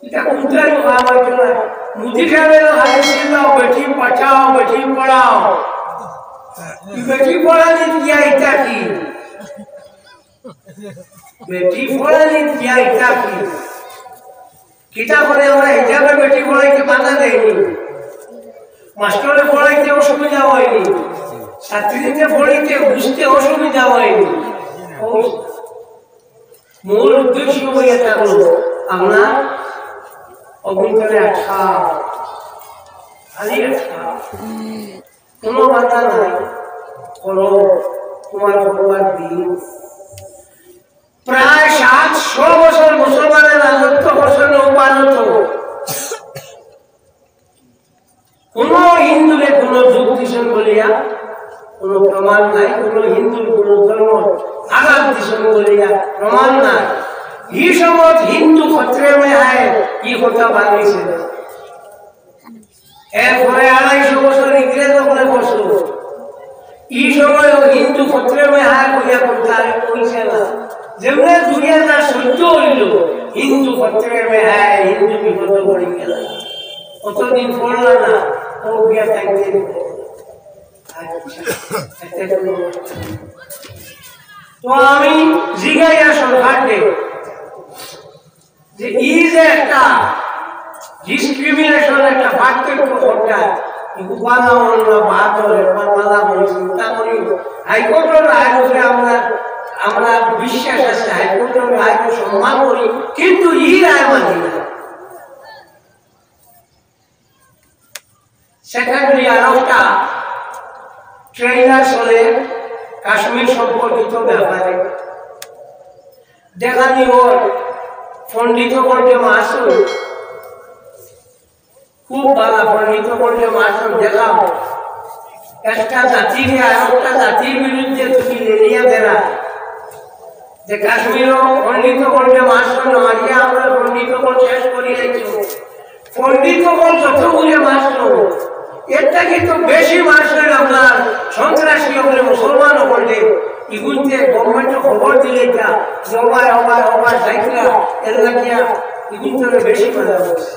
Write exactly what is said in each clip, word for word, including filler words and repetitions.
ইটা কুনটাই আমার জন্য? মোদি সাহেব এলো খালি চিল্লাও, বেটি বাঁচাও, বেটি পড়াও। ই বেটি পড়ানি দিয়া ইটা কি? বেটি পড়ানি দিয়া ইটা কি? কিতা করে আমরা হিজাবে বেটি পড়াইতে বাধা দেয়নি, মাস্টরে পড়াইতে অসুবিধা হয়নি, ছাত্রীতে পড়িতে বুঝতে অসুবিধা হয়নি। মূল উদ্দেশ্য হইয়া থাকলো আমরা অভ্যন্তরে আটকা, খালি আটকা, কোনো বাধা নাই। করো, তোমার করবার দিন। প্রায় সাতশো বছর মুসলমানের রাজত্ব করছে নৌপানত। কোনো হিন্দুরে কোনো যুগ দিছইন বলিয়া কোনো প্রমাণ নাই, কোনো হিন্দুর কোনো ধর্ম আঘাত দিছইন বলিয়া প্রমাণ নাই। ই সময় হিন্দু খতরে মে আয়, ই কথা বানাইছে না। এরপরে আড়াইশো বছর ইংরেজ অকলে বসলো। ই সময় হিন্দু খতরে মে আয় বলিয়া কথা আর কইছে না। যেমনে দুই হাজার চোদ্দ হইল, হিন্দু খতরে মে আয়, হিন্দু বিপদ পড়ি গেল। অতদিন পড়লা না, ও গিয়া থাকতে। আচ্ছা, একটা কোনো তো আমি জিগাইয়া সরকারকে যে ই যে একটা ডিসক্রিমিনেশন, একটা পার্থক্য করতা, ইগু বালা অইল না বাদ অইল, একবার বালা করি চিন্তা করি। হাইকোর্টর রায় উপরে আমরা, আমরা বিশ্বাস আছে, হাইকোর্টর রায়কে সম্মান করি, কিন্তু ই রায় মানি না। সেকেন্ডলি আরোটা ট্রেইলার চলে কাশ্মীর সম্পর্কিত ব্যাপারে। দেখানি ওর পণ্ডিত বর্গে মাসুল, খুব ভালো পণ্ডিত বর্গে মাসুল দেখাও। একটা জাতিকে আরোটা জাতির বিরুদ্ধে তুমি লেলিয়া দেরা, যে কাশ্মীরও পণ্ডিত বর্গে মাসুল মারিয়া আমরা পণ্ডিত বর্গ শেষ করি রাখছি। পণ্ডিত অকল যতগুলি মারলো, এর থাকি তো বেশি মারছে আপনার সন্ত্রাসী অকলে, মুসলমান অকলে। ইগুনতে গভর্নমেন্টে খবর দিলে যা, হবায়, হবায়, হবায়, যাইতরা, এর লাগিয়া ইগুনতরে বেশি মারা হইছে।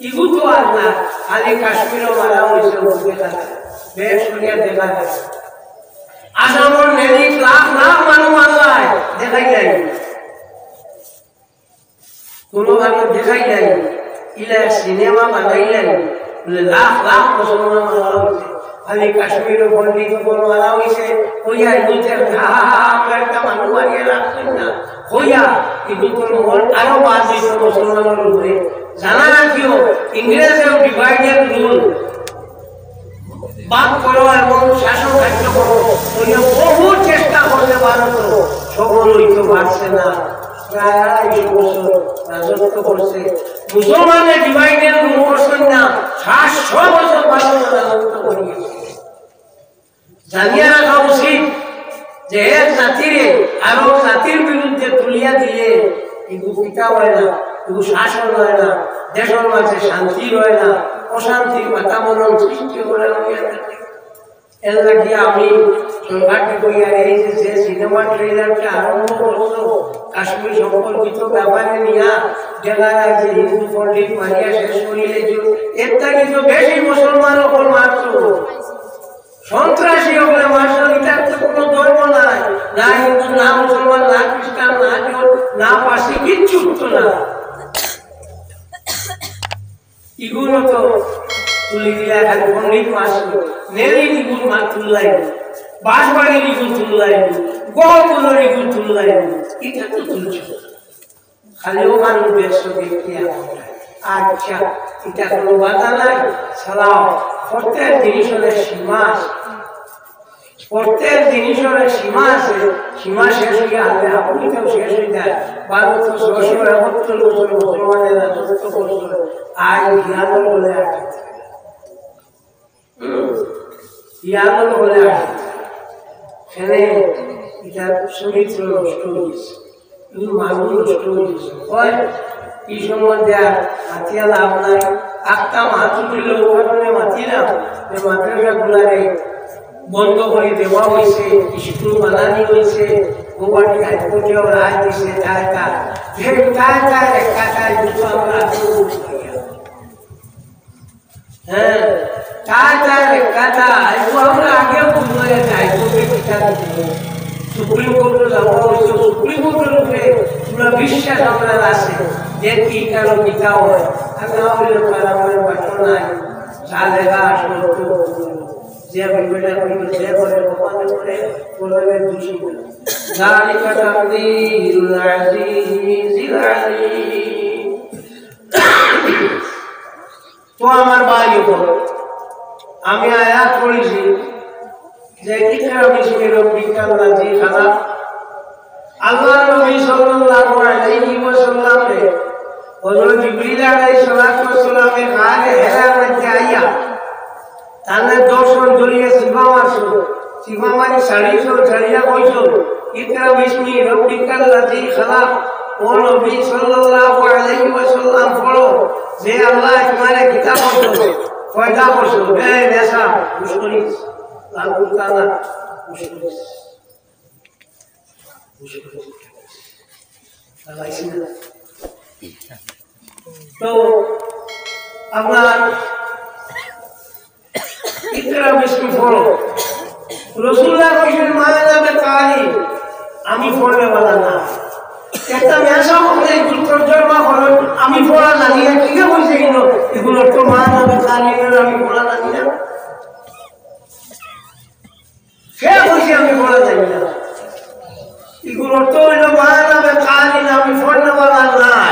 ইগু তো আর না, খালি কাশ্মীরও মারা হইছে, দেখা যায়। বেশ করিয়া দেখা যায়। আসামর নেলিত লাখ লাখ মানুষ মারলায়, দেখাই যায়। কোনো ভাবে দেখাই নাই, ইলা সিনেমা বানাইলেন, বলে লাখ লাখ মুসলমান মারা হইছে, খালি কাশ্মীরও পণ্ডিত অকল মারা হইছে, কইয়া ইগুতে হা হা হা, আমরা একটা মানুষ মারিয়া লাভ করি না, কইয়া ইগুতর মন আরো বাদ দিছে মুসলমানের উপরে। জানা রাখিও, ইংরেজের ডিভাইড এন্ড রুল, ভাগ করো এবং শাসন কার্য করো। ওই বহু চেষ্টা করলে ভারত সফল হইতে পারছে না। প্রায় আড়াইশো বছর রাজত্ব করছে। মুসলমানের ডিভাইড এন্ড রুল করছেন না, সাতশো বছর ভারত রাজত্ব করে গেছে। জানিয়া রাখা উচিত যে এক জাতিরে আরো জাতির বিরুদ্ধে তুলিয়া দিলে ইগু পিতা হয় না, ইগু শাসন হয় না, দেশের মাঝে শান্তি হয় না, অশান্তির বাতাবরণ সৃষ্টি করে। এর লাগি আমি সরকারকে কই, আর এই যে, যে সিনেমা ট্রেলারটা আরম্ভ করছো কাশ্মীর সম্পর্কিত ব্যাপারে নিয়া, যেখানে যে হিন্দু পণ্ডিত মারিয়া শেষ করিলে, এর থাকি তো বেশি মুসলমান অকল মারছো। সন্ত্রাসী অকলে মারছো, ইটার তো কোনো ধর্ম নাই, না হিন্দু, না মুসলমান, না খ্রিস্টান, না জৈন, না পার্সি, কিচ্ছু তো না। ইগুলো তো তুলি দিলা, খালি পণ্ডিত মারছো, নেলি ইগুল মা তুললাই, বাঁশবাড়ির ইগুল তুললাই, গহপুরের ইগুল তুললাই, ইটা তো তুলছো। খালি ওখানে দেড়শো ব্যক্তি আছে। আচ্ছা, ইটা কোনো বাধা নাই, চালাও। প্রত্যেক জিনিসের সীমা আছে, প্রত্যেক জিনিসের সীমা আছে। সীমা শেষ হইয়া হাতে হাবুড়িতেও শেষ হয়ে যায়। ভারত তো ছশো একাত্তর বছর মুসলমানের রাজত্ব করছিল, আজ হিয়ানো বলে আছে। ইয়াদন হলে আসে, সেনে ইটার চরিত্র নষ্ট হয়েছে, কিন্তু মানুষ নষ্ট হয়েছে। হয় এই সম্বন্ধে আর মাতিয়া লাভ নাই। আত্মা মাহাতুর লোক কারণে মাতিলাম, যে মাদ্রাসা গুলারে বন্ধ করে দেওয়া হয়েছে, স্কুল বানানি হয়েছে, ও বাড়ি আইজ কোটি ওরা আইজ দিছে, তাই তাই। যে তাই তাই রে, তাই তাই দুটো আমরা আগে বুঝি। হ্যাঁ, তাই তাই রে, তাই তাই। ও আমরা আগে বুঝি যাই, কোটি কিতা বুঝবো। সুপ্রিম কোর্টে যাওয়া হয়েছে, সুপ্রিম কোর্টের উপরে পুরো বিশ্বাস আমরা আছে যে কি কারণ কিতা হয়। আর না হলে তো আর আমাদের বাঁচা নাই। যা লেখা আসলে তো যে আমি বেটা করি, যে করে, ওখানে করে, কোনোদিন খুশি না। ذلك تقدير العزيز العليم। তো আমার ভাই ও বোন, আমি আয়াত পড়েছি যে اقرأ باسم ربك الذي خلق। আল্লাহর নবী সাল্লাল্লাহু আলাইহি ওয়াসাল্লামরে হযরত জিবরিল আলাইহিস সালাতু ওয়াস সালামে গারে হেরার মধ্যে আইয়া তানরে দর্শন করিয়া সিফা মারছইন, সিফা মারি ছাড়িছইন, ছাড়িয়া কইছইন, اقرأ باسم ربك الذي خلق। ও নবী সাল্লাল্লাহু আলাইহি ওয়াসাল্লাম পড়ো, যে আল্লাহ তোমারে কিতা করছইন, পয়দা করছইন। এ নেশা, হুশ করিস, লাল কুত্তা না, হুশ করিস। তো আপনার اقرأ باسم পড়ো। রাসূলুল্লাহ কইছেন, "ما أنا بقارئ", আমি পড়নেওয়ালা না। একটা মেশা হলে একটু তর্জমা করেন, "আমি পড়া জানি না", কিতা কইছে ইনো? এগুলো তো ما أنا بقارئ, আমি পড়া জানি না। সে কইছে আমি পড়া জানি না। এগুলো তো হইল ما أنا بقارئ, আমি পড়নেওয়ালা না।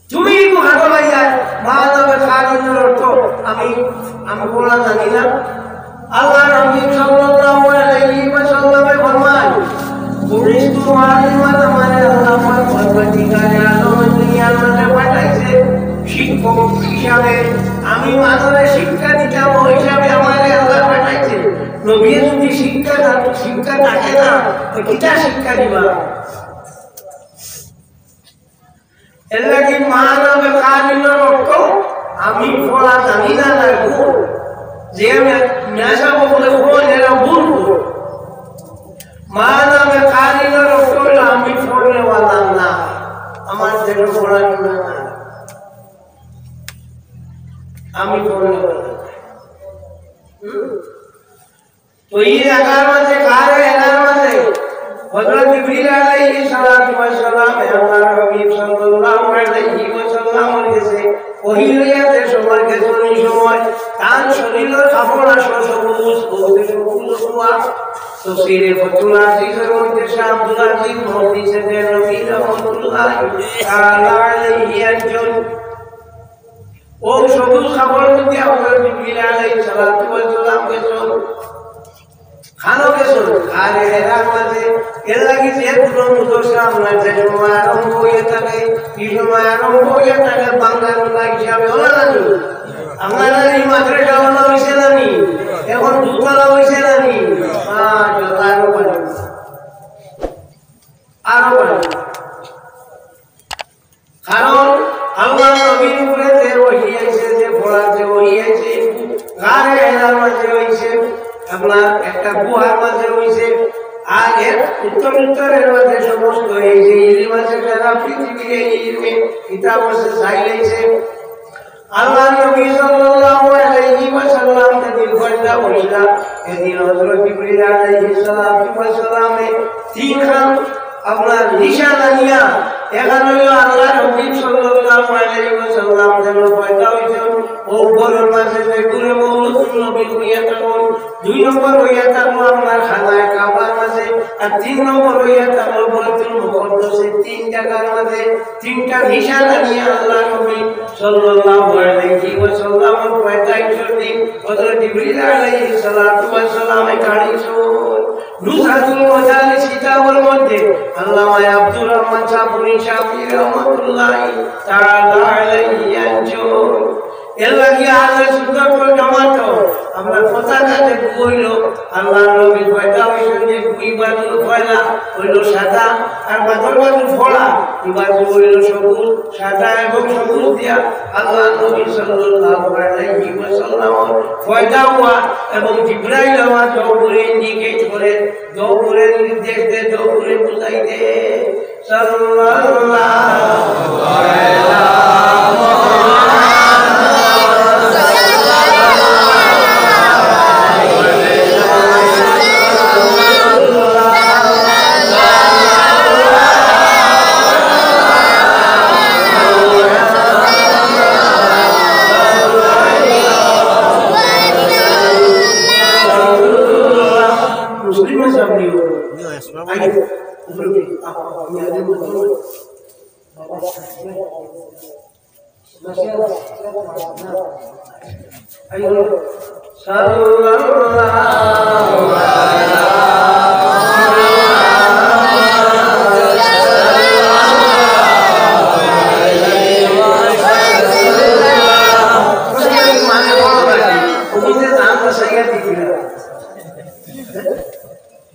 তুমি একটু হাঁটো ভাইয়া, ما أنا بقارئ অর্থ আমি, আমি পড়া জানি না। আল্লাহর নবী সাল্লাল্লাহু আলাইহি ওয়াসাল্লামে ফরমান, "بعثت معلما", আমারে আল্লাহ পাক পরওয়ারদিগারে আলম দুনিয়ার মাঝে পাঠাইছে শিক্ষক হিসাবে। আমি মানুষরে শিক্ষা দিতাম, ওই হিসাবে আমারে আল্লাহ পাঠাইছে। নবী যদি শিক্ষা না, শিক্ষা থাকে না, তো কিতা শিক্ষা দিবা? এর লাগি ما أنا بقارئ অর্থ আমি পড়া জানি না, না গো। যে আমি মেশা বলে বল, এরা ভুল গো। ما أنا بقارئ অর্থ হইল আমি পড়নেওয়ালা না, আমার যেন পড়া না, আমি পড়নেওয়ালা না। হুম? তো এই জাগার মাঝে, গারে হেরার মাঝে, হযরত জিবরিল আলাইহিস সালাতু ওয়াস সালাম, আল্লাহর হাবিব সাল্লাল্লাহু আলাইহি ওয়াসাল্লামর গেছে ওহী লইয়া যে সময় গেছে, ওই সময় তার শরীরের কাপড় আসল সবুজ, সবুজ, সবুজ হওয়া। তাফসীরে ফাতহুল আজিজের মধ্যে শাহ আব্দুল আজিজ মুহাদ্দিসে দেহলভী রহমাতুল্লাহি তাআলা আলাইহি একজন ও সবুজ কাপড় দিয়া হযরত জিবরিল আলাইহিস সালাতু ওয়াস সালাম গেছইন। খানো গেছইন, গারে হেরার মাঝে। এর লাগি যে কোনো মুহূর্তে আমরা যে সময় আরম্ভ হইয়া থাকে, এই সময় আরম্ভ হইয়া থাকে বাংলা রোজা হিসাবে। ওলা নানি, আপনারা এই মাদ্রাসা ওলা হইছে নানি, এখন দুতলা হইছে নানি, আরো বাড়ি, আরো বাড়ি। কারণ আল্লাহর নবীর উপরে যে ওহী আইছে, যে পড়া যে ওহী আইছে, গারে হেরার মাঝে হইছে, আপনার একটা গুহার মাঝে হইছে। আর এর উত্তর উত্তরের মাঝে সমস্ত এই যে ইলম আছে, সারা পৃথিবীর এই ইলমে কিতাব আছে, চাই আইছে। আল্লাহর নবী সাল্লাল্লাহু আলাইহি ওয়াসাল্লাম যেদিন পয়দা হইলা, এদিন হযরত জিবরিল আলাইহিস সালাতু ওয়াস সালামে তিনখান আপনার নিশান আনিয়া, এখান হইল আল্লাহর হাবিব সাল্লাল্লাহু আলাইহি ওয়াসাল্লাম যেন পয়দা হইছইন, ও ঘরর মাঝে যে ঘরে মওলাদুন নবী হইয়া থাকইন, দুই নম্বর হইয়া থাকলো আপনার খানায়ে কাবার মাঝে, আর তিন নম্বর হইয়া থাকলো বাইতুল মুকাদ্দাসে। তিন জাগার মাঝে তিনটা নিশান আনিয়া আল্লাহর নবী সাল্লাল্লাহু আলাইহি ওয়াসাল্লাম পয়তাল্লিশ দিন হযরত জিবরিল আলাইহিস সালাতু ওয়াস সালামে কাটাইছইন। নুজহাতুল মাজালিস কিতাবর মধ্যে আল্লামা আব্দুর রহমান সাপুরি সাপুরি রহমাতুল্লাহি তাআলা আলাইহি আনছইন। এর লাগি আহলে সুন্নাত ওয়াল জামাত, আমরার পতাকা যে অইলো, আল্লাহর নবী পয়দা অইছইন যে দুই বাদুর, পয়লা অইলো সাদা, আর বাদর বাদুর ফড়া, ই বাদুর অইলো সবুজ, সাদা এবং সবুজ দিয়া আল্লাহর নবী সাল্লাল্লাহু আলাইহি ওয়াসাল্লাম পয়দা অওয়া এবং জিব্রাইল আমার দৌড়ে indicate করে, দৌড়ে নির্দেশ দে, দৌড়ে বুঝাই দে। সাল্লাল্লাহু আলা মুসলিম সামনে। আগে উপরে উঠি। আ, আ, আমি আগে বলবো।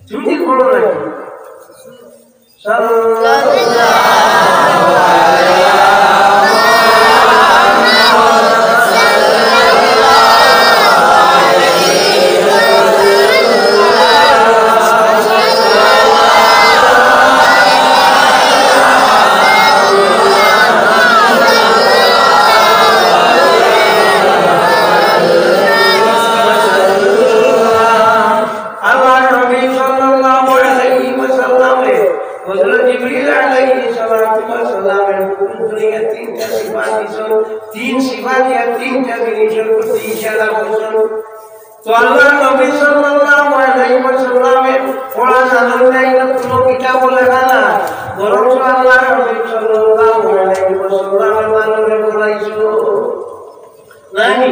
তুমি বলো না। আল্লাহর নবী সাল্লাল্লাহু আলাইহি ওয়াসাল্লামরে হযরত জিবরিল আলাইহিস সালাতু ওয়াস সালামের হুকুম দিয়া তিনটা সিফাত দিছইন, তিন সিফাত দিয়া তিনটা জিনিসের প্রতি ইশারা করছইন। তো আল্লাহর নবী সাল্লাল্লাহু আলাইহি ওয়াসাল্লামে পড়া জানইন না, ইনো কুনু কিতাবো লেখা না, বরং আল্লাহর নবী সাল্লাল্লাহু আলাইহি ওয়াসাল্লামে মানুষরে পড়াইছইন। নানি,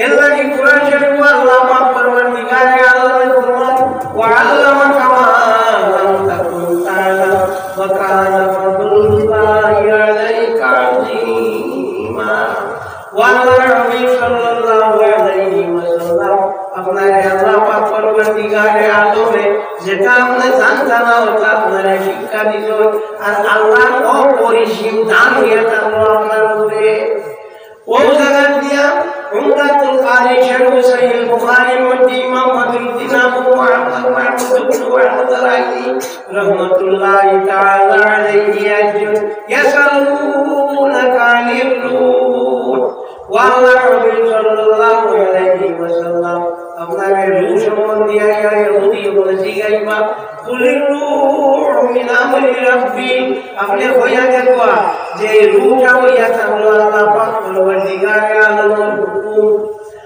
এর লাগি কোরআন শরীফো আল্লাহ পাক পরওয়ারদিগারে আলমে ফরমান, "ওয়া আল্লামাকা মা লাম তাকুন তা'লাম ওয়া কানা ফাদলুল্লাহি আলাইকা আযীমা।" ও আল্লাহর নবী সাল্লাল্লাহু আলাইহি ওয়াসাল্লাম, আপনারে আল্লাহ পাক পরওয়ারদিগারে আলমে যেটা আপনে জানতা না, ওটা আপনারে শিক্ষা দিছইন। আর আল্লাহর অপরিসীম দান অইয়া থাকলো আপনার উপরে। ও জাগাত দিয়া উমদাতুল কারি শরহ সহিহ বুখারীর মধ্যে ইমাম বদরুদ্দিন আবু মুহাম্মদ মাহমুদ ইবনে আহমদ আল আইনি রহমাতুল্লাহি তাআলা আলাইহি একজন ইয়াসালুনাকা আনির রূহ। ও আল্লাহর নবী সাল্লাল্লাহু আলাইহি ওয়াসাল্লাম, আপনারে রূহ সম্বন্ধে আইয়া ইহুদি অকলে জিগাইবা, কুলির রূহু মিন আমরি রাব্বি। আপনে কইয়া দেখবা যে এই রূহটা অইয়া থাকলো আল্লাহ পাক পরওয়ারদিগারে আলমর হুকুম।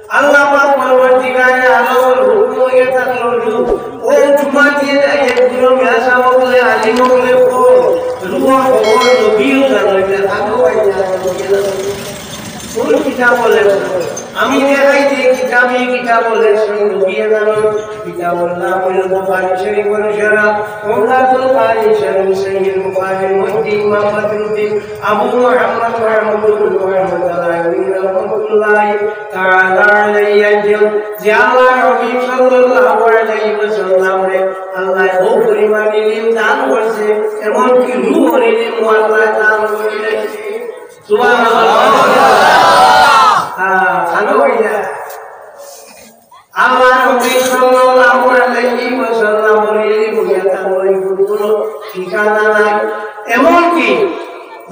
আল্লাহ পাক পরওয়ারদিগারে আলমর হুকুম অইয়া থাকলো রূহ। ও জুমা দিয়া যায়, এগুলো মেসাব অকলে, আলিম অকলে কয়, রূহর খবর নবীও জানইন না, আগো পাই না। কোন কিতাবো লেখছইন? আমি দেখাই যে কিতাব, এই কিতাবো লেখছইন, নবীয়ে জানইন। কিতাবর নাম অইলো বুখারী শরীফর শরহ, উমদাতুল কারি শরহ সহিহ বুখারীর মধ্যে ইমাম বদরুদ্দিন আবু মুহাম্মদ মাহমুদ ইবনে আহমদ আল আইনি রহমাতুল্লাহি তাআলা আলাইহি একজন, যে আল্লাহর নবী সাল্লাল্লাহু আলাইহি ওয়াসাল্লামরে আল্লায় অউ পরিমাণ ইলিম দান করছে, এমনকি রূহর ইলিমও আল্লায় দান করি রাখছে। সুবহানাল্লাহ। হ্যাঁ, ভালো অইলা। আল্লাহর নবী সাল্লাল্লাহু আলাইহি ওয়াসাল্লামর ইলিম অইয়া থাকলো, কুনু ঠিকানা নাই। এমনকি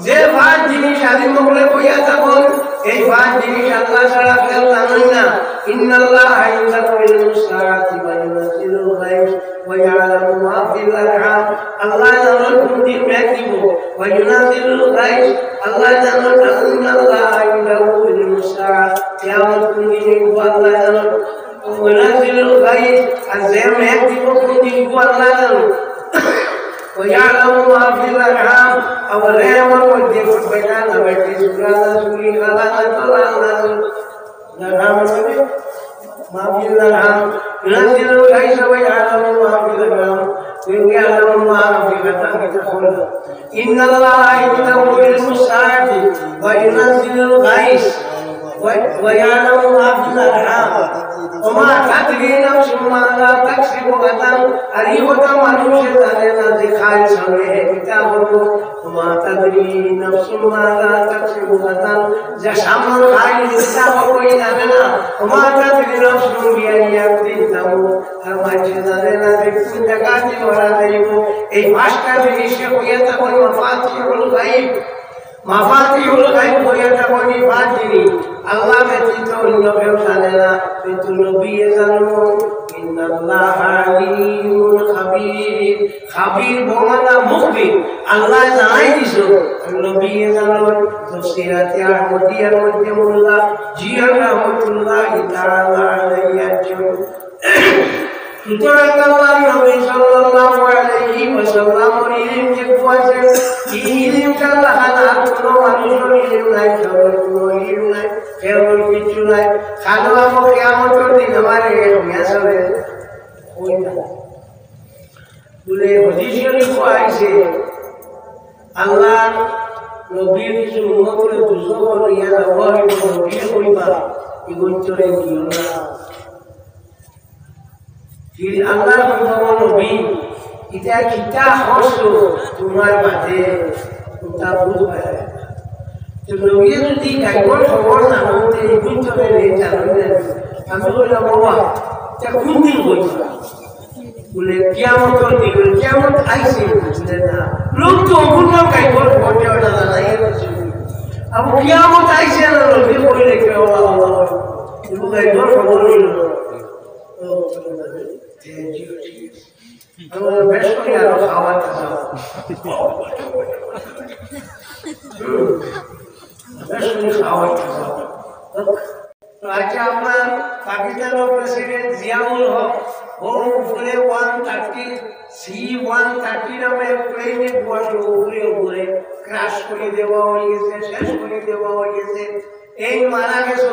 যে পাঁচ জিনিস আলিম অকলে কইয়া থাকইন, এই পাঁচ জিনিস আল্লাহ ছাড়া কেউ জানইন না। ইন্নাল্লাহা ইনদাহু ইলমুস সাআতি ওয়া ইউনাজ্জিলুল গায়স ওয়া ইয়ালামু মা ফিল আরহাম। আল্লায় জানইন কুন দিন মেঘ দিবো। ওয়া ইউনাজ্জিলুল গায়স, আল্লায় জানইন, ইন্নাল্লাহা ইনদাহু ইলমুস সাআ, কিয়ামত কুন দিন অইবো আল্লায় জানইন। ওয়া ইউনাজ্জিলুল গায়স, আর যে মেঘ দিবো কুন দিন অইবো আল্লায় জানইন। ওয়া ইয়ালামু মা ফিল আরহাম, আবার রেহেমর মধ্যে বেটা না বেটি, জুড়া না জুড়ি, কালা না কালা, আল্লায় জানইন। আরহাম মানে মা ফিল আরহাম, ইউনাজ্জিলুল গায়সা ওয়া ইয়ালামু মা ফিল আরহাম, ওয়া ইয়ালামু মা ফিল আরহাম, ইন্নাল্লাহা ইনদাহু ইলমুস সাআতি ওয়া ইউনাজ্জিলুল গায়স। ويعلم ما في الأرحام وما تدري نفس ماذا تكسب غدا। আর ই কথা মানুষে জানে না যে কাইল সামনে কিতা অইবো। وما تدري نفس ماذا تكسب غدا। যে সামনে কাইল কিতা অইবো ই জানে না। وما تدري نفس بأي أرض تموت। আর মানুষে জানে না যে কুন জাগাত মারা যাইবো। এই পাঁচটা জিনিসরে কইয়া থাকইন مفاتيح الغيب। মাফাতিহুল গায়ব কইয়া থাকইন ই পাঁচ জিনিস। আল্লাহ ব্যতীত অন্য কেউ জানে না, কিন্তু নবীয়ে জানইন। إن الله عليم خبير। খাবির বমানা মুখবির। আল্লায় জানাই দিছইন, আর নবীয়ে জানইন। তফসিরাতে আহমদিয়ার মধ্যে মোল্লা জিয়ার রহমতুল্লাহি তাআলা আলাইহি আছেন। সুতরাং আল্লাহর নবী সাল্লাল্লাহু আলাইহি ওয়াসাল্লামর ইলিম যে আছে, ই ইলিমর লাখান আর কুনু মানুষর ইলিম নাই, কারোর কুনু ইলিম নাই, কারোর কিচ্ছু নাই। কারণ কিয়ামতর দিন আমার এই মিয়া সাহেব অই না। বলে হাদিস শরীফো আইছে, আল্লাহর নবীর কিছু উম্মতরে দুজখো লইয়া যাওয়া অইবো, নবীয়ে কইবা, "ইগুইন তোরে নিও না।" ফির আল্লাহর হুকুম নবী, ইতা কিতা করছো তুমার বাদে, ইতা বুঝ পায় না। তো নবীয়ে যদি গায়বর খবর জানইন, তে ইগুইন তোরে নিয়া যাইবো না। আমি কইলাম, "বাবা, ইতা কুন দিন কইবা?" বলে, "কিয়ামতর দিন।" বলে, "কিয়ামত আইছে?" বুঝলে না। লোক তো অগুন না গায়বর খবর কেউ না জানাই। আবু কিয়ামত আইছে না, নবী কইলে কেউ আল্লাহ, আল্লাহ। ইগুইন গায়বর খবর অইলো না। আমার বেশ করি আরো খাওয়ার কথা। বেশ করি খাওয়ার কথা। তো আজকে আপনার পাকিস্তানের প্রেসিডেন্ট জিয়াউল হক, ও উপরে one thirty, C one thirty নামে প্লেনে বসে উপরে উপরে ক্রাশ করে দেওয়া হয়ে গেছে, শেষ করে দেওয়া হয়ে গেছে। এই মারা গেছে,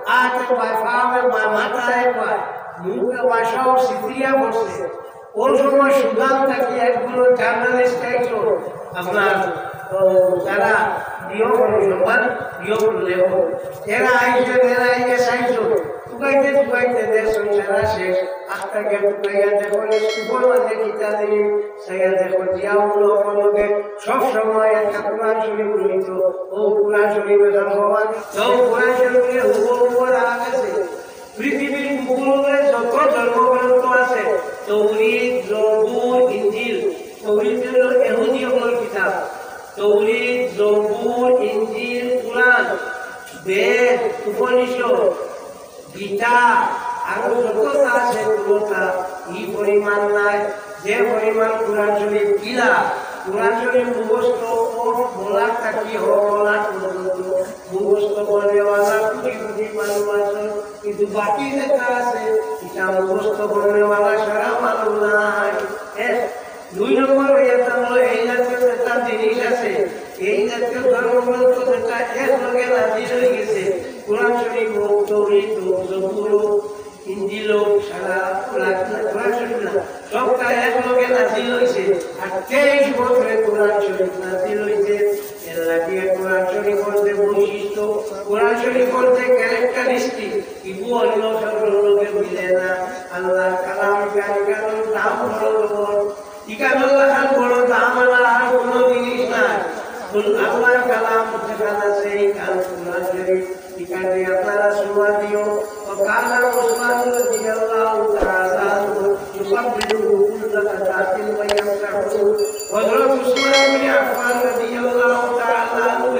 আর তো বা-, পা বা-, মাথা একবার, মুখ বাসাও সিথিয়া বসে। ওই সময় সুদান থাকি একগুলো জার্নালিস্ট আইছো, আপনার, ও, যারা বিয়োগ সম্মান বিয়োগ লেখো, এরা আইছে, এরা আইয়া চাইছো, তুকাইতে তুকাইতে দেশ সারা শেষ। আখতাকে তুকাইয়া দেখো, স্কুলের মাঝে কিতা দিলি, সাইয়া দেখো, জিয়াউল হক লগে সব সময় একটা কোরআন শরীফ রইতো। ও কোরআন শরীফে দাম হওয়ার, তো কোরআন শরীফে হুবহু রাখা গেছে। পৃথিবীর বুকুর উপরে যত ধর্মগ্রন্থ আছে, তৌরিত, জবুর, ইঞ্জিল, তৌরিত হলো ইহুদি অকলর কিতাব, তৌরিত, জবুর, ইঞ্জিল, কুরআন, বেদ, উপনিষদ, গীতা, আরো যততা আছে, কুনতা ই পরিমাণ নাই, যে পরিমাণ কুরআন শরীফ কিলা, কুরআন শরীফ মুখস্থ ও বলার থাকি হ বলার পর্যন্ত মুখস্থ করনেওয়ালা কোটি কোটি মানুষ আছে, কিন্তু বাকি যেটা আছে, এটা মুখস্থ করনেওয়ালা সারা মানুষ নাই। এক। দুই নম্বর হইয়া থাকলো এই জাতীয় যেটা জিনিস আছে, এই জাতীয় ধর্মগ্রন্থ যেটা এক লগে নাজিল হয়ে গেছে, কোরআন শরীফ হোক, তৌরিত হোক, জবুর হোক, ইঞ্জিল হোক, সারা কোরআন, কোরআন শরীফ না, সবটা এক লগে নাজিল হইছে। আর তেইশ বছরে কোরআন শরীফ নাজিল হইছে। এর লাগিয়া কোরআন শরীফর যে বৈশিষ্ট্য, কোরআন শরীফর যে ক্যারেক্টারিস্টিক, ইগু অন্য সব লগে মিলে না। আল্লাহর কালাম ইখান, ইখানর দাম বড় বড়, ইখানর লাখান বড় দাম আর আর কোনো জিনিস নাই। আল্লাহর কালাম যেখান আছে, ইখান কোরআন শরীফ। ইখানে আপনারা সুমা দিও। وكان عثمان رضي الله تعالى عنه يقبله كل غداة ويمسحه। হযরত উসমান ইবনে আফফান রাদিয়াল্লাহু তাআলা আনহু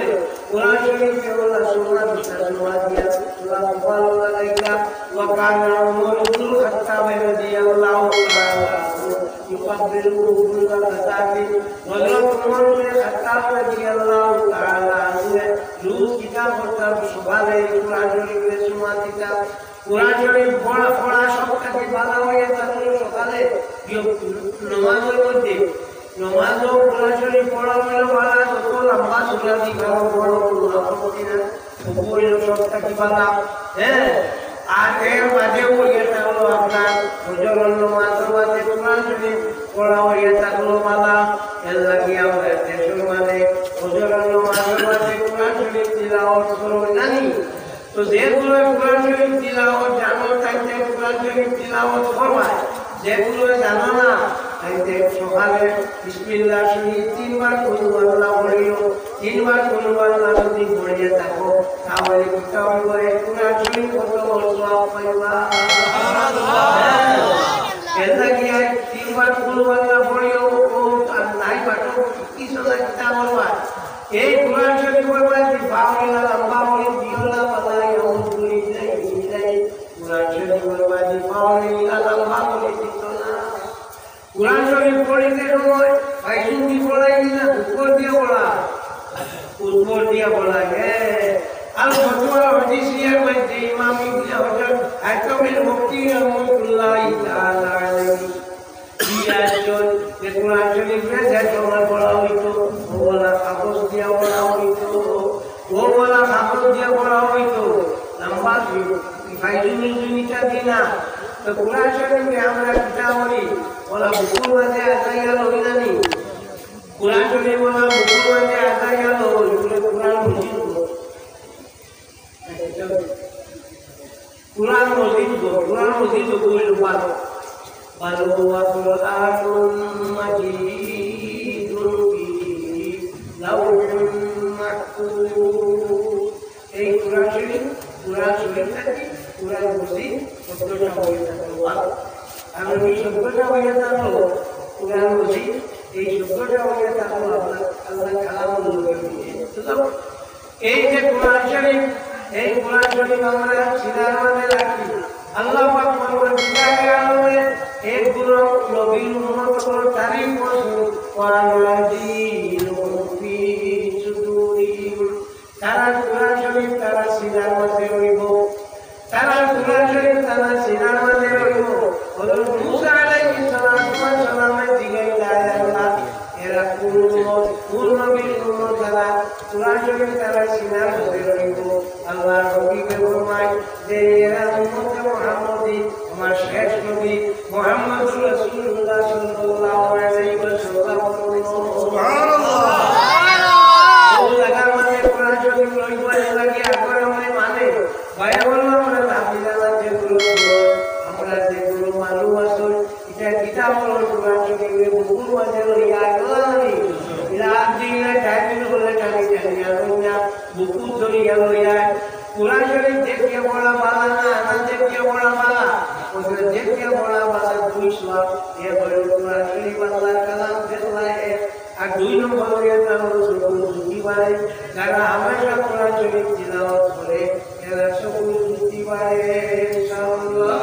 কোরআন শরীফে ওলা সুমা দিতা, সুমা দিয়া ওলা কপালো লাগাইতা। وكان عمر بن الخطاب رضي الله تعالى عنه يقبله كل غداة। হযরত উমর ইবনে খাত্তাব রাদিয়াল্লাহু তাআলা আনহু রোজ কিতা করতা, সকালে কোরআন শরীফে সুমা দিতা। কোরআন শরীফ পড়া, পড়া সব থাকি ভালা হইয়া থাকলো সকালে, ইয়ো, নমাজর মধ্যে, নমাজও কোরআন শরীফ পড়া হইলো ভালা, যত লম্বা সূরা দি পড়ো, পড়ো, কোনো আপত্তি নাই। তবু হইলো সব থাকি ভালা। হ্যাঁ, আর এর বাদে হইয়া থাকলো আপনার ফজরর নমাজর বাদে কোরআন শরীফ পড়া হইয়া থাকলো ভালা। এর লাগি আমরা দেশর মাঝে ফজরর নমাজর বাদে কোরআন শরীফ তিলাওয়াত করো নানি। তো যেগুলো কোরআন শরীফ তিলাওয়াত জানো, তাইতে কোরআন শরীফ তিলাওয়াত করবা। যেগুলো জানো না, তাইতে সকালে বিসমিল্লাহ শরীফ তিনবার কুল হুয়াল্লাহ পড়িও, তিনবার কুল হুয়াল্লাহ যদি পড়িয়া থাকো, তাহলে কিতা অইবো? এক কোরআন শরীফ কত বড় সওয়াব পাইবা। এর লাগি তিনবার কুল হুয়াল্লাহ পড়িও, ও আর নাই পাঠো, কিছু না কিতা বলবা। এই কোরআন শরীফ পড়বা, যে পাওয়া লম্বা পড়ি দিও না, বাবা, এই অমুক করি যাই, এই যাই। কোরআন শরীফ পড়বা, যে পাওয়া লম্বা পড়ি দিও না। কোরআন শরীফ পড়িতে সময় পাইছুন দি পড়াই না, উপর দিয়া পড়া, উপর দিয়া পড়া। হ্যাঁ, আল ফতুয়া হাদিসিয়ার মধ্যে ইমাম ইবনে হাজার হাইতামী মুফতি রহমতুল্লাহি তাআলা আলাইহি, কি আয়োজন, যে কোরআন শরীফ যে সময় পড়া হইতো, ওলা কাগজ দিয়া পড়া হইতো, ওলা কাগজ দিয়া পড়া হইতো, লম্বা ছিল, ফাইজুল জুনিটা দিনা, তো কোরআন শরীফে আমরা কিতা করি, ওলা বুকুর মাঝে আজাইয়া লই নানি, কোরআন শরীফ ওলা বুকুর মাঝে আজাইয়া লই, বলে কোরআন মজিদ গো। কোরআন মজিদ গো, কোরআন মজিদ গো, বলে বারো। বারো ওয়া কোরআনুম মাজিদুন ফি লাউহিম মাহফুজ। এই কোরআন শরীফ, কোরআন শরীফ থাকি, কোরআন মজিদ শব্দটা হয়ে থাকলো। আর এই শব্দটা হয়ে থাকলো, কোরআন মজিদ, এই শব্দটা হয়ে থাকলো আল্লাহ, আল্লাহ কালামুল নবী। তো এই যে কোরআন শরীফ, এই কোরআন শরীফ আমরা সিনার মধ্যে রাখি। আল্লাহ পাক পরওয়ারদিগারে আলমে এই গুলো নবীর উম্মতর তারিফ করছেন, "ওয়ালাযীনা ফি সুদুরিহিম।" তারা কোরআন শরীফ তারা সিনার মধ্যে রইব। তারা কোরআন শরীফ তারা সিনার মধ্যে রইব। হযরত মুসা আলাইহিস সালাতু ওয়াস সালামে জিজ্ঞাসা করলেন, "আল্লাহ, এরা কোন উম্মত, কোন নবীর উম্মত তারা কোরআন শরীফ তারা সিনার মধ্যে রইব?" আল্লাহর হাবিবে ফরমায় যে, "এরা উম্মতে মুহাম্মদী, আমার শেষ নবী মুহাম্মদুর রাসূলুল্লাহ সাল্লাল্লাহু আলাইহি ওয়াসাল্লাম।" সুবহানাল্লাহ। ও জায়গার মধ্যে কোরআন শরীফ রইব, এর লাগি আগর আমলে মানে, ভাই বলল, আমরা দাবি জানা যেগুলো, আমরা যেগুলো মালুম আছে, এটা কিতাব হলো কোরআন শরীফে বুকুর মাঝে লইয়া আগে জানি। এটা আর দিন না, টাইম করলে টানি টানি আর না, বুকুর ধরিয়া লইয়া। কোরআন শরীফ দেখিয়া পড়া বালা না, না দেখিয়া পড়া বালা। ওখানে দেখিয়া পড়া বালা দুই সওয়াব। এ বলে কোরআন শরীফ আল্লাহর কালাম দেখলায় এক। আর দুই নম্বর হইয়া তার হলো সকল জুতি বাড়ে। যারা হামেশা কোরআন শরীফ তিলাওয়াত করে, এরা সকল জুতি বাড়ে। ইনশাআল্লাহ।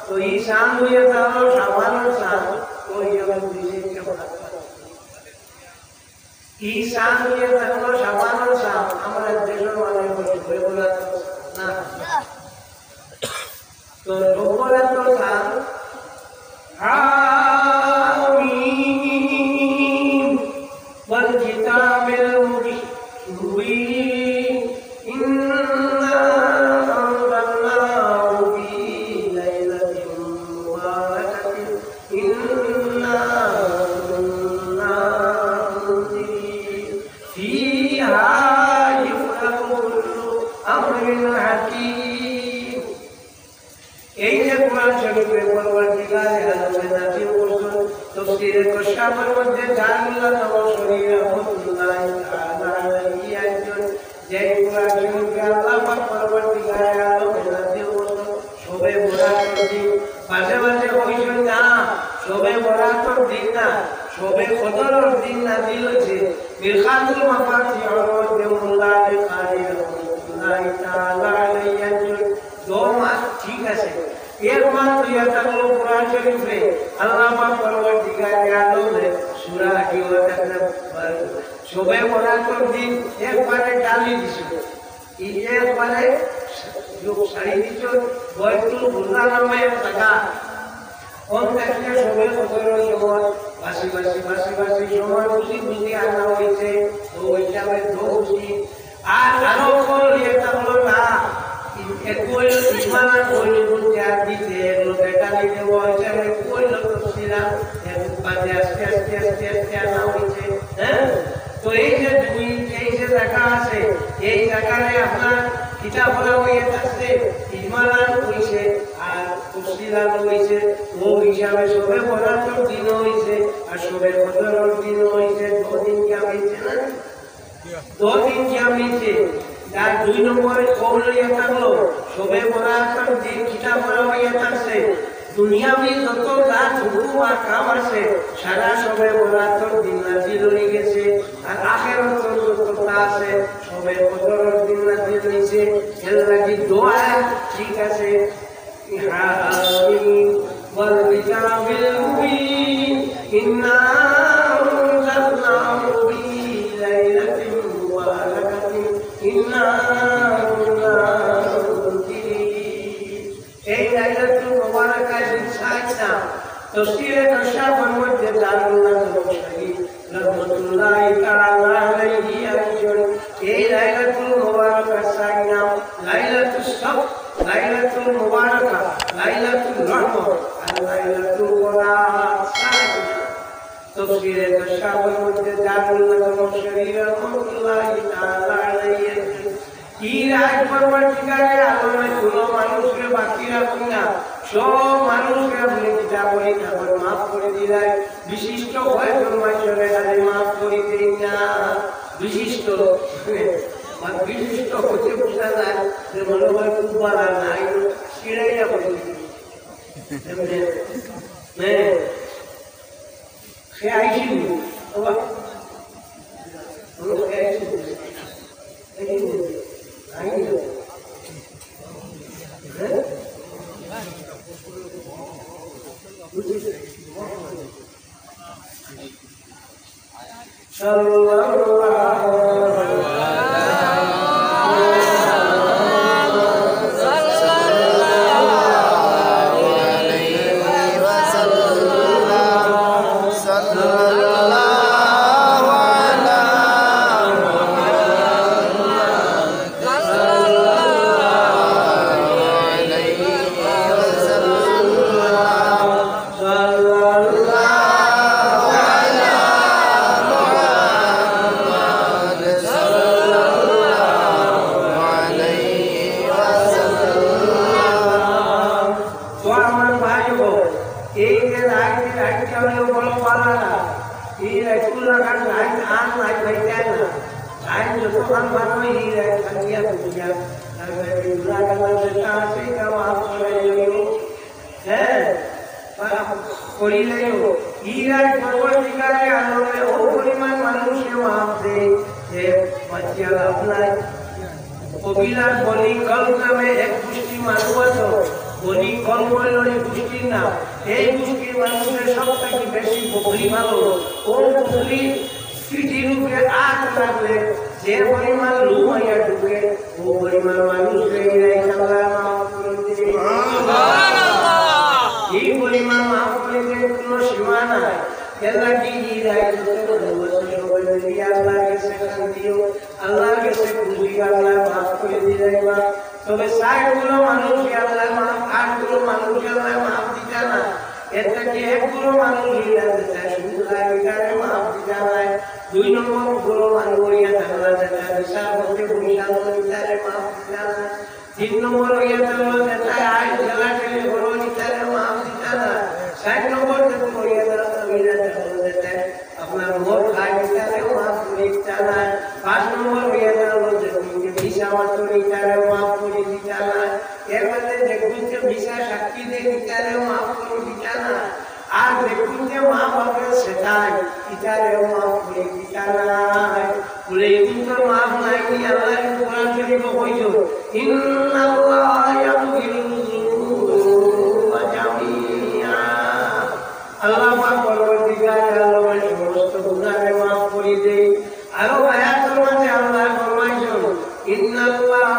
তো ই চান হইয়া থাকলো শাবানর চান, ওই যেমন বিশেষ কেউ থাকতে পারে। ই চান হইয়া থাকলো শাবানর চান, আমরা দেশের মানুষ বলে বলে না। তো রব্বুল আলামিন হামিম ওয়াল কিতাবিল মুবিন। إنا أنزلناه في ليلة مباركة إنا كنا منذرين فيها يفرق كل أمر حكيم। এই যে কোরআন শরীফে পরওয়ারদিগারে আলমে নাজিল করছেন, তফসিরে কশশাফের মধ্যে জালালুল্লাহ তাওয়াসুরি রহমতুল্লাহি তাআলা আলাইহি একজন, যে কোরআন শরীফে আল্লাহ পাক পরওয়ারদিগারে আলমে নাজিল করছেন শবে বরাতর দিন। মাঝে মাঝে কইছেন না, শবে বরাতর দিন না, শবে কদরর দিন নাজিল হইছে। মিরকাতুল মাফাতিহর মধ্যে মোল্লা আলী কারি রহমতুল্লাহি তাআলা আলাইহি একজন দো মাস ঠিক আছে। এক মাস হইয়া থাকলো কোরআন শরীফে আল্লাহ পাক পরওয়ারদিগারে আলমে সূরা কি ওয়াকাত শবে বরাতর দিন একবারে ডালি দিছে। এই যে একবারে সাড়ে তিনশো বয়তুল বুরদা নামে এক জাগা, কোন দেশে সবে কদরর সময় বাসি বাসি বাসি বাসি সময় বুঝি বুঝি আনা হইছে, তো ওই হিসাবে তো বুঝি। আর আরো কোন ইয়ে থাকলো না, একই ইমান আর ওই বুঝতে আর দিতে এগুলো বেটা নিতে হইছে, একই লোক ছিলাম, এক বাজে আস্তে আস্তে আস্তে আস্তে আনা হইছে, হ্যাঁ? তো এই যে দুই, এই যে জাগা আছে, এই জাগারে আপনার কিতাব পড়া হইয়া থাকছে, ইজমালান হইছে, আর তফসিলান হইছে, ও হিসাবে সবে বরাতর দিন হইছে, আর সবে কদরর দিন হইছে, দুদিন কিয়াম হইছে না? দুদিন কিয়াম হইছে। তার দুই নম্বরে কবুল হইয়া থাকলো, সবে বরাতর দিন কিতাব পড়া হইয়া থাকছে, দুনিয়াবি যত যা হুকুম আর কাম আছে, সারা সবে বরাতর দিন নাজিল হয়ে গেছে। আর আখেরাতর যত তা আছে, সবে কদরর দিন নাজিল হয়েছে। এর লাগি দোয়া ঠিক আছে। حم والكتاب المبين إنا أنزلناه في ليلة مباركة إنا كنا منذرين এই লাইলাতুল মুবারাকা দিন সাইনা তফসিরে কাশাফর মধ্যে দারুল নাজম শরীফ রহমতুল্লাহি তাআলা আলাইহি একজন এই লাইলাতুল মুবারাকা সাইনা লাইলাতুল সব, লাইলাতুল মুবারাকা, লাইলাতুল রহমত, আর লাইলাতুল বরাত সাইনা। তফসিরে কাশাফর মধ্যে দারুল নাজম শরীফ রহমতুল্লাহি তাআলা আলাইহি একজন ই রাইত পরওয়ারদিগারে আলমে কোনো মানুষরে বাকি রাখুন না, সব মানুষরে আপনি কিতাবর এই কাপড় মাফ করে দিলাই। বিশিষ্ট কয়জন মানুষরে খালি মাফ করে দিন না, বিশিষ্ট, মানে বিশিষ্ট হইতে বোঝা যায় যে মনে হয় খুব বালা নাই, সিঁড়াইয়া বলে দিন। এমনি, হ্যাঁ। সে আইসিনি। বাবা, বলো, সে আইসিনি। আইসিনি। আইসিনি। হ্যাঁ? বুঝলি? সাল্লাল্লাহু তো আমার ভাই গো, এই যে রাইত, রাইত কেমন বড় পালা, এই রাইত কোন লাগান রাইত আর রাইত হইতে না। রাইত যতক্ষণ ভালো এই রাইত খালিয়া বুঝিয়া, তারপরে এই দুরাগান যেটা আছে, এটা মাফ করে দিও। হ্যাঁ, করিলেও ইরার পরবর্তীকালে আল্লাহ ও পরিমাণ মানুষকে মাফ দেয় যে বাঁচিয়া লাভ নাই। কবিলার বনি কলব নামে এক গোষ্ঠী মানুষ আছে, বনি কলব হইল এই গোষ্ঠীর নাম। এই গোষ্ঠীর মানুষের সব থেকে বেশি বকরি ভালো। ও বকরি পিঠির উপরে আঘাত লাগলে যে পরিমাণ লু হইয়া ঢুকে, ও পরিমাণ মানুষ হয়ে যায়, আল্লাহ মাফ করে দিবে। এই পরিমাণ মাফ করে দেয়, কোনো সীমা নাই। এর লাগি এই রাইত যত ভালোবাসা সবাই মিলিয়া আল্লাহর কাছে কান্দিও, আল্লাহর কাছে খুশি, আল্লাহ মাফ করে দিলে। তবে ষাট গুলো মানুষ আল্লাহ মাফ, আট গুলো মানুষ আল্লাহ মাফ দিতা না। এর থেকে এক গুলো মানুষ ইলা দিতা, শুধু আল্লাহ ইতারে মাফ দিতা না। দুই নম্বর গুলো মানুষ ইয়া আল্লাহ দিতা, বিচার করতে বৈশাল ইতারে মাফ দিতা না। তিন নম্বর ইয়া আল্লাহ দিতা, আই খেলা খেলে বড় ইতারে মাফ দিতা না। চার নম্বর দেখো ইয়া আল্লাহ দিতা, আপনার মোর খাই ইতারেও মাফ করে দিতা না। পাঁচ নম্বর হইয়া গেল যে তুমি যে মিছা মাতুর ইতারেও মাফ করে দিতা না। এর মধ্যে দেখুন যে মিছা সাক্ষী দেয় ইতারেও মাফ করে দিতা না। আর দেখুন যে মা বাপের সেটাই ইতারেও মাফ করে দিতা না। বলে, "এখন তো মাফ নাই, কি আল্লাহ কোরআন শরীফে কইছো, ইন্নাল্লাহ ইয়াগফিরুয যুনুবা জামিআ।" আল্লাহ পাক পরবর্তীকালে আল্লাহ সমস্ত গুনাহে মাফ করে দেয়। আরো আয়াতের মাঝে আল্লাহ ফরমাইছেন, ইন্নাল্লাহ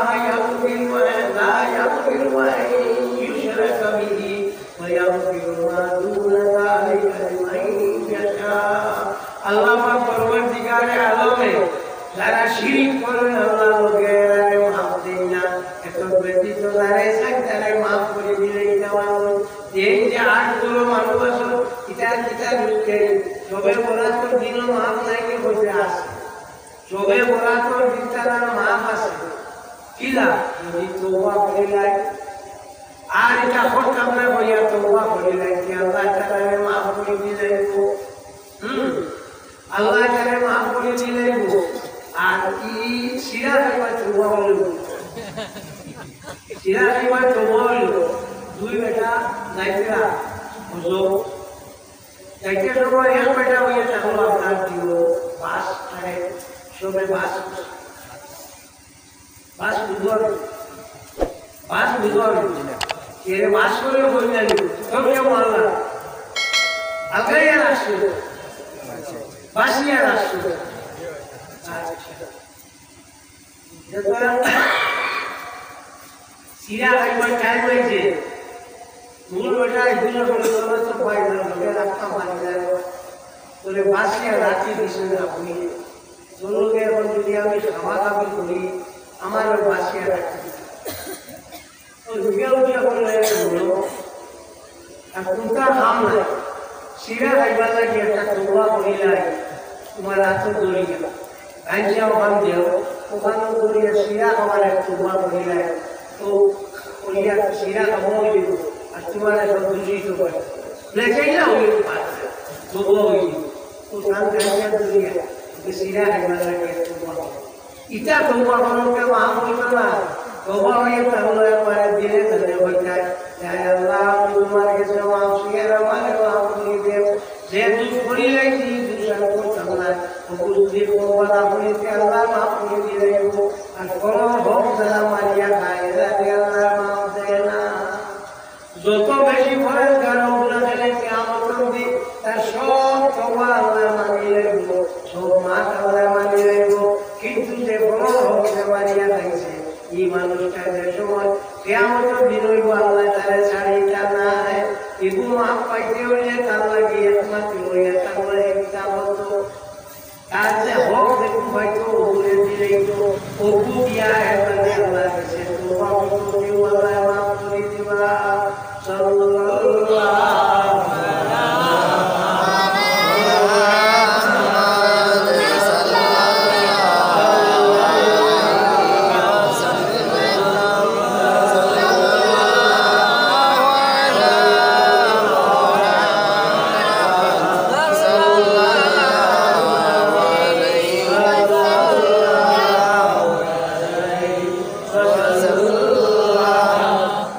তারে সাইতারে মাফ করি দিলে ইটা ভালা। এই যে আট গুলো মানুষ আছে, ইটার কিতা নিতে? সবে বরাতর দিনও মাফ নাই নি, কইতে আছে। সবে বরাতর দিন তারার মাফ আছে। কিলা? যদি তওবা করিলাই। আর ইটা করতাম না কইয়া তওবা করিলাই, কি আল্লাহ তাআলারে মাফ করি দিলাই? হুম। আল্লাহ তারে মাফ করি দিলাইবো। আর ই সিরা খাইবার তওবা অইলো। সিরা খাইবার তওবা অইলো। দুই বেটা যাইতরা, বুঝো? যাইতে সময় এক বেটা অইয়া থাকলো আপনার দিও, বাস, আরে, সবে বাস। বাস বুঝন, বাস বুঝন। এরে বাস করে বললেন, তোকে মারলা। আলগাইয়া রাখছো, বাসিয়া রাখছো। আচ্ছা। যখন সিরা খাইবার টাইম অইছে, মূল বেটা এগুলো বলে, তোমরা তো পাই না, ওকে রাখতাম পারি না। তোরে বাসিয়া রাখি দিছে না, আপনি। তোর লগে এখন যদি আমি খাওয়া দাবি করি, আমার বাসিয়া রাখি দিছে। তো লুকিয়া লুকিয়া করে লাগে বলো, আর কোনটা কাম নাই? সিরা খাইবার লাগি একটা তওবা করিলাই, তোমার হাতে ধরিয়া। আইসা ওখান দেও, ওখানে ধরিয়া সিরা খাবার এক তওবা করিলাই। তো করিয়া সিরা খাওয়া অইল, আর তোমার এখন দূষিত করে। লেখাই না অইল, তওবা অইল। তো কান খাইয়া ধরিয়া, ওকে সিরা খাইবার লাগি এক তওবা। ইটা তওবা করতে মাফ অইতো না। তওবা অইলে তাহলে একবারে দিলে ধরে বলতে, "হে আল্লাহ, আমি তোমার কাছে মাফ চাই, আর আমারে মাফ করি দেও। যে দুষ করিলাইছি, দুষ আর করতাম না। ও দুষ যে করবা না করিতে আল্লাহ মাফ করি দিলাইবো। আর করো হক যারা মারিয়া খায়, এরা দিয়ে আল্লাহ মাফ দেয় না।" যত বেশি পরেজগার অউক না কেনে, কিয়ামতর দিন তার সব তওবা আল্লায় মানি লইবো, সব মাফ আল্লায় মানি লইবো। কিন্তু যে বড় হক যে মারিয়া খাইছে, ই মানুষটা যে সময় কিয়ামতর দিন অইবো, আল্লায় তারে ছাড়িতা নায়। ইগু মাফ পাইতে অইলে তার লাগি একমাত্র অইয়া তার লাগি কিতাব হতো। তার যে হক যেটুকু পাইতো, ওগুলো দিলেই তো, ওগু দিয়া এখানে আল্লাহর কাছে তওবা করতে, আল্লাহ মাফ করে দিবা। সাল্লাল্লাহু আলাইহি ওয়াসাল্লাম।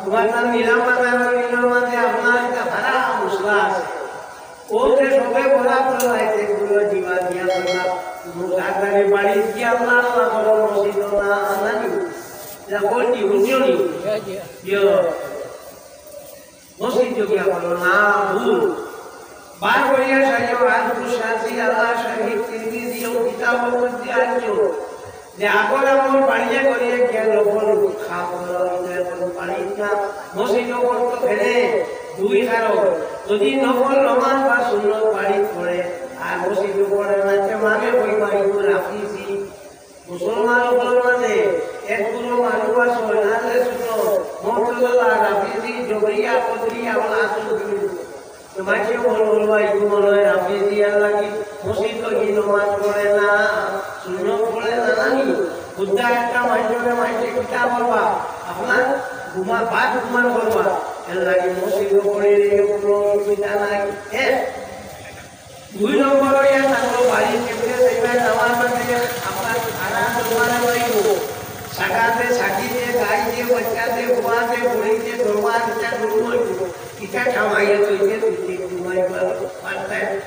তোমার নাম নীলাম বাজার, নীলাম বাজারে আপনার একটা ভাড়া মশলা আছে। ও যে সবে বলা তো আইছে, এগুলো দিবা দিয়া বললা, তাড়াতাড়ি বাড়ি গিয়া আল্লাহ আল্লাহ করো, মসজিদ না আনানি। যা বলছি, হুনিও নি। ইয়ো। মসজিদ গিয়া বলো, "না, ভুল।" বার করিয়া সাইও, আর দুঃসাহসী আল্লাহ শহীদ তিরমিজিও কিতাবর মধ্যে আনছো যে আগর আমল বাড়িয়ে করিয়া গিয়া নফল খাপ করা হইতো, এখন বাড়িত না। মসজিদও করতো ফেলে দুই কারণ, যদি নফল নমাজ বা সুন্নত বাড়িত পড়ে আর মসজিদও পড়ে না, তে মানে ওই বাড়িত রাফিজি। মুসলমান অকলর মাঝে এক গুরু মানুষ আছে, নাম রে শুনো, মুর্তজা, রাফিজি, জবরিয়া, কদরিয়া, ওলা আসল গুরু। তো মাঝে বল, বল ভাই, তুমি মনে হয় রাফিজি, আল্লাহ কি মসজিদ তো কি নমাজ পড়ে না, সুন্নত পড়ে না, জানি? বুদ্ধা একটা মাঝে মাঝে কিতা বলবা, আপনার ঘুমা, বাদ ঘুমান করবা, এর লাগি মসজিদ পড়ে রে, কোনো অসুবিধা নাই। হ্যাঁ, দুই নম্বর অইয়া থাকলো বাড়ি কেমনে যাইবা, যাওয়ার মাঝে আপনার খানা দরবার অইব। সাকাতে, সাকিতে, গাইতে, বাচ্চাতে, বুয়াতে, বুড়িতে, দরবার ইটা দরবার অইব। ইটা খাওয়াইয়া তৈতে তৈতে ঘুমাইবা পারতায়।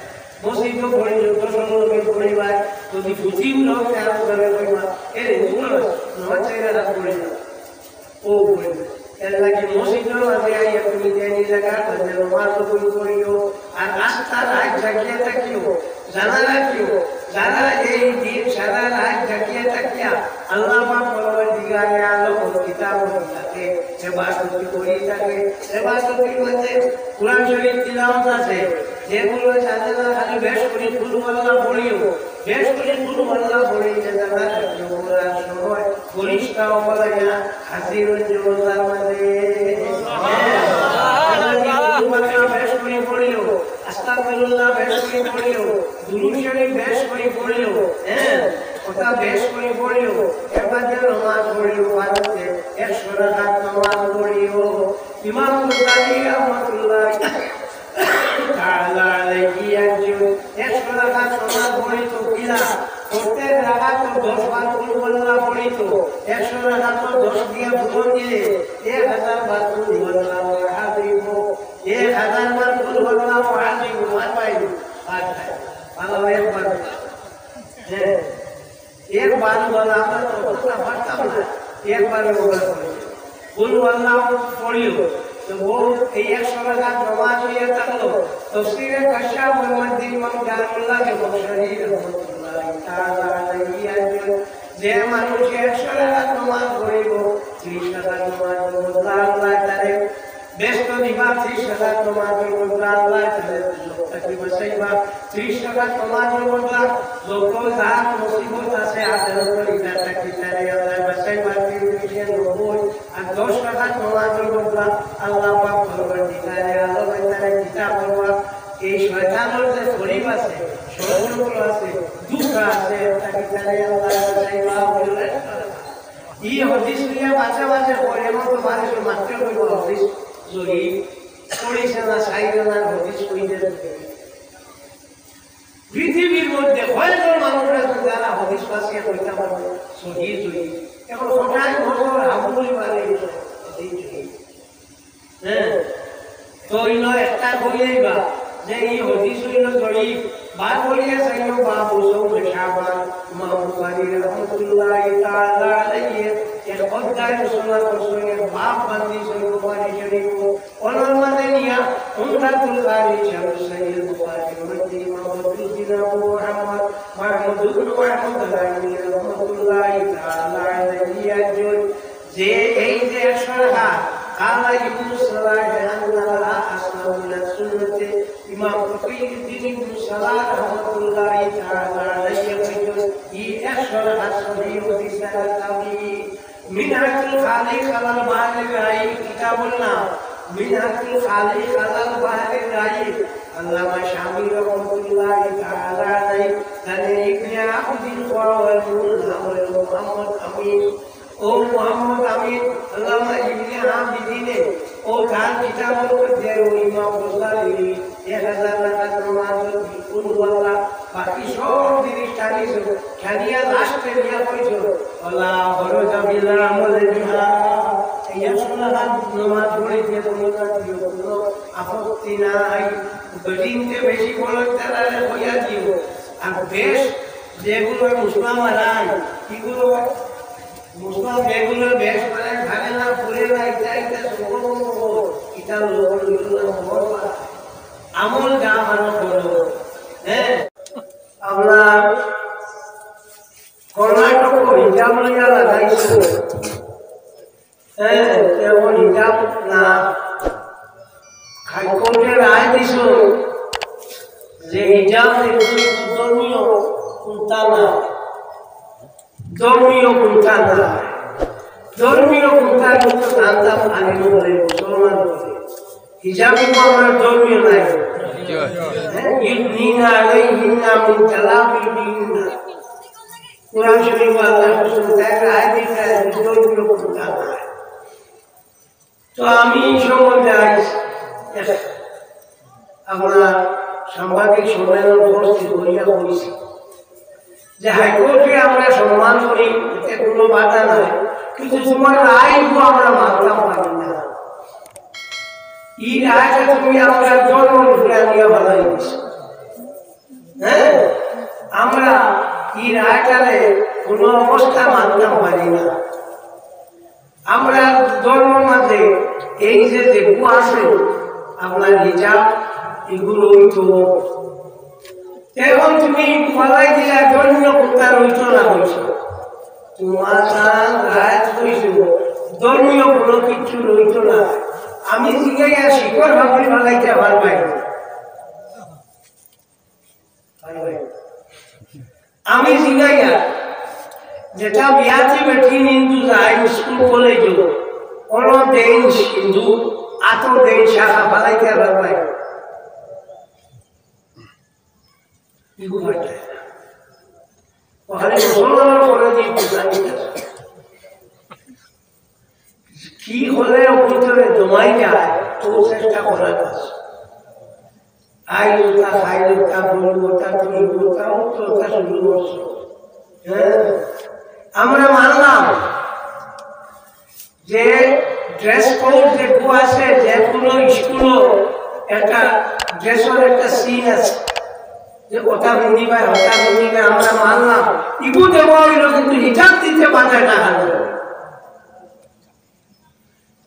মসজিদও পড়ি, যত সময় পড়িবা, যদি ফুটি উঠো, তেরো ধরে কইবা, "এ রে, উঠো না, নমাজ চাইলে রাত পড়ে যাও।" ও বইন, এর লাগি মসজিদর মাঝে আইয়া তুমি যে এই জায়গা মাঝে নমাজ কবুল করিও, আর আস্তা রাত জাগিয়া থাকিও, জানা রাখিও, যারা এই দিন সারা রাত জাগিয়া থাকিয়া আল্লাহ পাক পরওয়ারদিগারে আলম কিতাব পড়ি থাকে, ইবাদত করি থাকে, ইবাদতের মাঝে কোরআন শরীফ তিলাওয়াত আছে, যেগুলো জানে না খালি বেশ করি কুল আল্লাহ পড়িও, বেশ করি কুল আল্লাহ পড়িলে জানা রাখিও, পড়ার সময় ফিরিস্তা অকল আইয়া হাজির অইছে রোজার মাঝে। আল্লাহ বেশ করি পড়িও, আস্তাগফিরুল্লাহ বেশ করি পড়িও, দুরূদ শরীফ বেশ করি পড়িও, হ্যাঁ, কথা বেশ করি পড়িও, এরপরে নমাজ পড়িও, পারলে একশো রাকাত নমাজ পড়িও। ইমাম গজালী রহমতুল্লাহ তাআলা আলাইহি একজন একশো রাকাত নমাজ পড়িত কিলা, প্রত্যেক রাকাতো দশ বার কুল হুয়াল্লাহ পড়িত, একশো রাকাতো দশ দিয়া পূরণ দিলে এক হাজার বার কুল হুয়াল্লাহু আহাদ অইবো, এক হাজার বার কুল হুয়াল্লাহু আহাদ অইবো, আর পাইবো, আর পাইবো। ভালো, একবার। হ্যাঁ। একবার বলা আমরা তো করতে পারতাম না, একবারে ওরা করেছে। কুল হুয়াল্লাহু পড়িও, তো ও এই একশো রাকাত নমাজ অইয়া থাকলো। তফসিরে কাশশাফর মধ্যে ইমাম জালালুদ্দিন বখশারী রহমতুল্লাহি তাআলা আলাইহি একজন, যে মানুষ একশো রাকাত নমাজ পড়িব, ত্রিশ রাকাত নমাজ পড়িব, আল্লাহ তাআলা বেহেস্ত দিবা, ত্রিশ রাকাত নমাজর বদলা আল্লাহ তাআলা দুজখ থাকি বাঁচাইবা, ত্রিশ রাকাত নমাজর বদলা যত জাত মুসিবত আছে, আখেরাতর ইটা থাকি তারে আল্লাহ বাঁচাইবা, তিরিশে নব্বই, আর দশ রাকাত নমাজর বদলা আল্লাহ পাক পরওয়ারদিগারে আলমে তারে কিতা করবা, এই শয়তানর যে ফরিব আছে, ষড়যন্ত্র আছে, ধোঁকা আছে, এর থাকি তারে আল্লাহ বাঁচাইবা। ই হাদিস লইয়া মাঝে মাঝে পড়ে, এমন তো মানুষে মাত্র কইব হাদিস জয়ীফ, পড়িছে না, চাইছে না, হাদিস কইতে জয়ীফ। পৃথিবীর মধ্যে কয়জন মানুষ আছইন যারা হাদিস বাছিয়া কইতা পারইন সহি জয়ীফ? এখন হঠাৎ মজর হাবু বলি পারে হাদিস জয়ীফ। হ্যাঁ, তো অইল একটা কইলেই বা যে ই হাদিস অইল জয়ীফ, বার করিয়া চাইও বা মুসৌমে শাবান, ইমাম বুখারী রহমতুল্লাহি তাআলা আলাইহি এক অধ্যায় রচনা করছইন, এক বাব বান্ধিছইন বুখারী শরীফো। অনর মাঝে নিয়া উমদাতুল কারি শারহ সহিহ বুখারীর মধ্যে ইমাম বদরুদ্দিন আবু মুহাম্মদ মাহমুদ ইবনে মাহমুদ আল-আমিনী রহমতুল্লাহি তাআলা আলাইহি একজন যে এই যে একশো রাকাত, قال ابن الصلاح أن لها أصلا من السنة, ইমাম তকিউদ্দিন ইবনে সালাহ রহমতুল্লাহি তাআলা আলাইহি কইছইন, ই একশো রাকাত সহি হাদিস দ্বারা সাবিত। মিনহাজুল খালিক আলাল বাহরির রাহিক কিতাবর নাম, মিনহাজুল খালিক আলাল বাহরির রাহিক, আল্লামা শামী রহমতুল্লাহি তাআলা আলাইহি, তানে ইবনে আবিদিন কওয়া অয়, মূল নাম অইল মুহাম্মদ আমিন। ও মুহাম্মদ আমিন, আল্লামা ইবনে আবিদিনে, ও তার কিতাবর মধ্যে ও ইমাম গজালী এক হাজার রাকাত নমাজ, কুল হুয়াল্লাহ, বাকি সব জিনিস টানিছইন, টানিয়া লাস্টে নিয়া কইছইন, ওয়ালা হরজা ফিল আমালি বিহা। এই একশো রাকাত নমাজ পড়িতে কোনো জাতীয় কোনো আপত্তি নাই। বেটিন্তে বেশি বড় তারারে কইয়া দিও। আর বেশ যেগুলো মুসলা মারাই, এগুলো মুসলা যেগুলো বেশ মারাই, ভাবে না, পুরে না, ইটা, ইটা, সঙ্গ, সঙ্গ, ইটা লোক, লোক, লোক, লোক, আমল যা ভালো করো। হ্যাঁ, আমরা কর্ণাটক হিজাব লইয়া লাগাইছে। হ্যাঁ, তেমন হিজাব না। হাইকোর্টে রায় দিছে যে হিজাব একটু ধর্মীয় কুন্তা না, ধর্মীয় কুন্তা না, ধর্মীয় কুন্তা কিন্তু জানতাম আলিম বলে, মুসলমান বলে। হিজাব কিন্তু আমার ধর্মীয় নাই। হ্যাঁ, ইউদনিনা আলাইহিন্না মিন জালাবিবিহিন্না। কোরআন শরীফ আল্লাহ রসুল তাই রায় দিতে, ধর্মীয় কুন্তা না। তো আমি এই সম্বন্ধে আজ এক আমরা সাংবাদিক সম্মেলন উপস্থিত হইয়া বলছি যে হাইকোর্টে আমরা সম্মান করি, এতে কোনো বাধা নাই, কিন্তু তোমার রায়গু আমরা মানতাম পারি না। এই রায়টা তুমি আমরা জন্ম ঘুরে আনিয়া বানাই দিছো। হ্যাঁ, আমরা এই রায়টারে কোনো অবস্থা মানতাম পারি না। আমরা ধর্মর মাঝে এই যে যেগু আছে, আপনার হিজাব, এগুলো হইতো। এখন তুমি ফালাই দিলা, ধর্মীয় কুন্তা রইতো না হইতো। তোমার তার রায় হইতো, ধর্মীয় কোনো কিছু রইতো না। আমি জিগাইয়া শিকড় ভাবি ফালাইতে পারবাই না। আমি জিগাইয়া, যেটা বিয়াতি বেটি হিন্দু যায় স্কুল কলেজও, অনো দেইন হিন্দু, আতো দেইন শাখা ফালাইতে পারবায়। ইগু ফাটায়। ও খালি মুসলমানর করে দিয়ে কি জানি না। কি হলে ভিতরে জমাই যায়, তো চেষ্টা করার কাজ। আইল ওটা, খাইল ওটা, বলল ওটা, তুলল ওটা, উঠল ওটা, শুরু করছে। হ্যাঁ, আমরা মানলাম যে ড্রেস কোড যেটুকু আছে, যে কোনো স্কুলও একটা ড্রেসের একটা সিন আছে, যে ওটা বুঝি পায়, ওটা বুঝি পায়, আমরা মানলাম। ইগু দেওয়া হইল, কিন্তু হিজাব দিতে বাধা না হলো।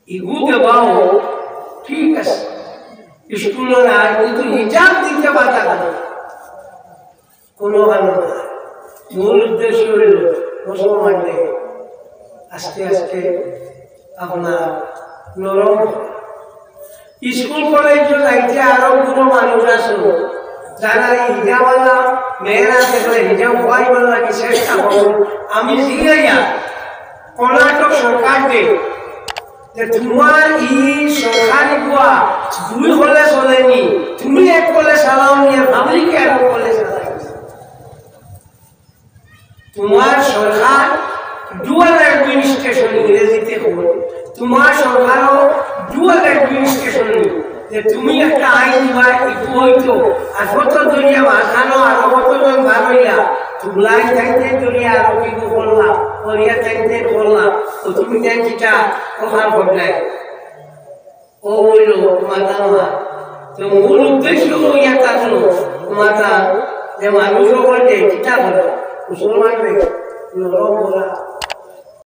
ইগু দেওয়াও ঠিক আছে, স্কুলও না, কিন্তু হিজাব দিতে বাধা হলো। কোনো কারণ না। মূল উদ্দেশ্য হইল মুসলমানদের আস্তে আস্তে আপনার নরম করা। স্কুল কলেজ যাইতে আরো কোনো মানুষ আছে, যারা এই হিজাবওয়ালা মেয়েরা দেখলে হিজাব হওয়াই বলা কি চেষ্টা করুন। আমি জিজ্ঞাসা কর্ণাটক সরকারকে যে তোমার এই সরকারি বুয়া দুই হলে চলেনি, তুমি এক হলে চালাও নিয়ে পাবলিকে আর এক হলে চালাই। তোমার সরকার ডুয়াল অ্যাডমিনিস্ট্রেশন ইংরেজিতে কয়, তোমার সরকারও ডুয়াল অ্যাডমিনিস্ট্রেশন, যে তুমি একটা আইন দিবা, একটু হইতো, আর কত দরিয়া মাঝখানো আরো কতজন বার হইয়া, তুলাই থাকতে দরিয়া আরো কি করলা, করিয়া থাকতে করলা, তো তুমি দেন কিতা কথা ঘটলাই। ও বলল, মাতা মা, তো মূল উদ্দেশ্য হইয়া থাকলো, মাতা, যে মানুষ বলতে কিতা হলো, মুসলমান নেই, নরম বলা।